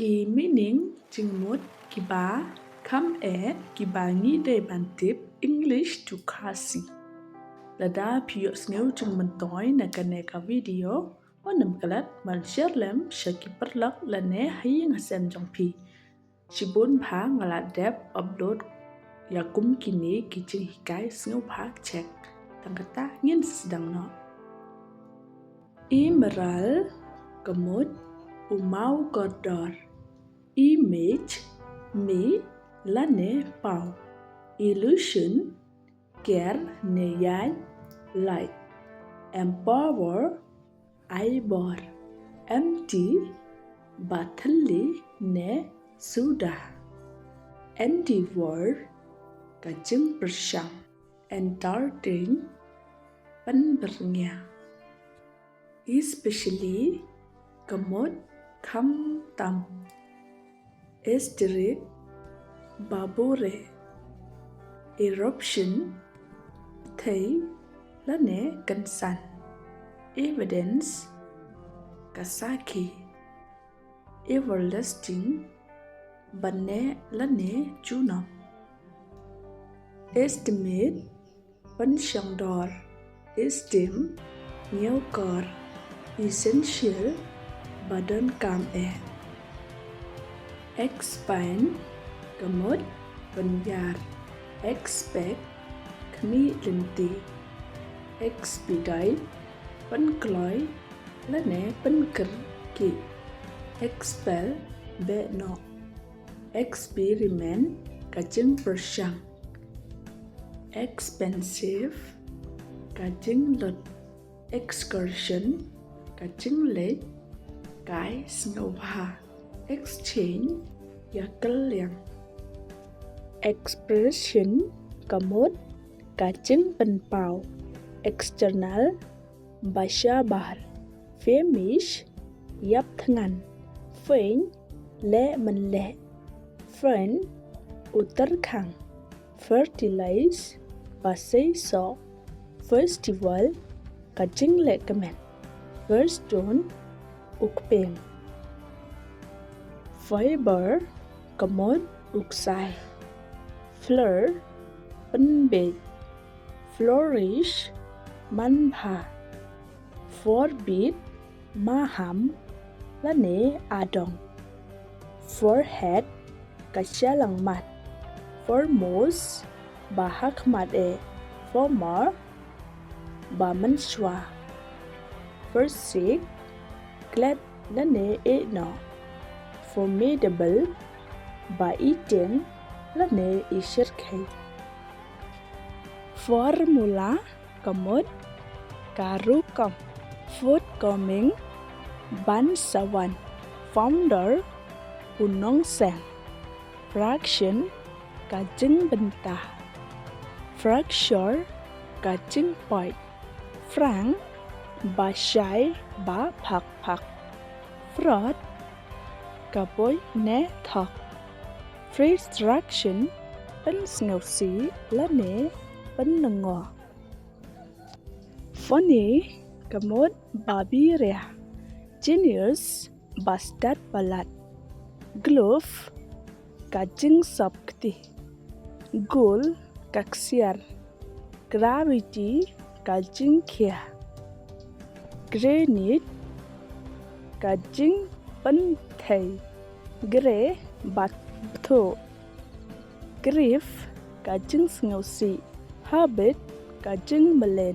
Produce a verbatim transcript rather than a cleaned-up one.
Ki meaning jingmut kiba kham eh kiba ngi dei ban tip English to Khasi. Lada phi ïohsngew jingmyntoi na kane ka video, wat nym klet ban share lem sha ki paralok lane ha ïing ha sem jong phi. Shibun bha nga la dep upload ïa kum kine ki jinghikai, sngewbha check. Tang kata ngin sdang noh. Emerald, ka mut u maw kordor. Image, mih lane paw. Illusion, ker ne ïaid, light. Empower, ai bor. Empty, ba thylli ne suda. Endeavor, ka jingpyrshang. Entertain, pynbyrngia. Especially, ka mut khamtam. Asterisk, ba bure. Eruption, thei lane kynsan. Evidence, ka sakhi. Everlasting, ba neh lane junom. Estimate, pynshongdor. Esteem, ñiewkor. Essential, ba donkam eh. Expand, ka mut pynïar. Expect, khmih lynti. Expedite, pynkloi lane pynkyrkieh. Expel, beh noh. Experiment, ka jingpyrshang. Expensive, ka jinglut. Excursion, ka jingleit kai sngewbha. Exchange, ïakylliang. Expression, ka mut ka jingpynpaw. External, ba shabar. Famish, ïap thngan. Faint, leh mynleh. Friend, u tyrkhang. Fertilize, ba seisoh. Festival, ka jinglehkmen. Firstone, u kpem. Fiber, ka mut u ksai. Fleur, pynbiej. Flourish, manbha. Forbid, maham lane adong. Forehead, ka shyllangmat. Foremost, ba hakhmat eh. Former, ba mynshuwa. Forsake, klet lane ïehnoh. Formidable, ba itieng lane ishyrkhei. Formula, ka mut ka rukom. Forthcoming, ban sa wan. Founder, u nongseng. Fraction, ka jingbynta. Fracture, ka jingpoit. Frank, ba shai ba phak phak. Fraud, ka buit ne thok. Frustration, pynsngewsih lane pynlyngngoh. Funny, ka mut ba biria. Genius, ba stad palat. Glove, ka jingsop kti. Goal, ka ksiar. Gravity, ka jingkhia. Granite, ka jingpynthei. Grey, ba bthuh. Grief, ka jingsngewsih. Habit, ka jingmlien.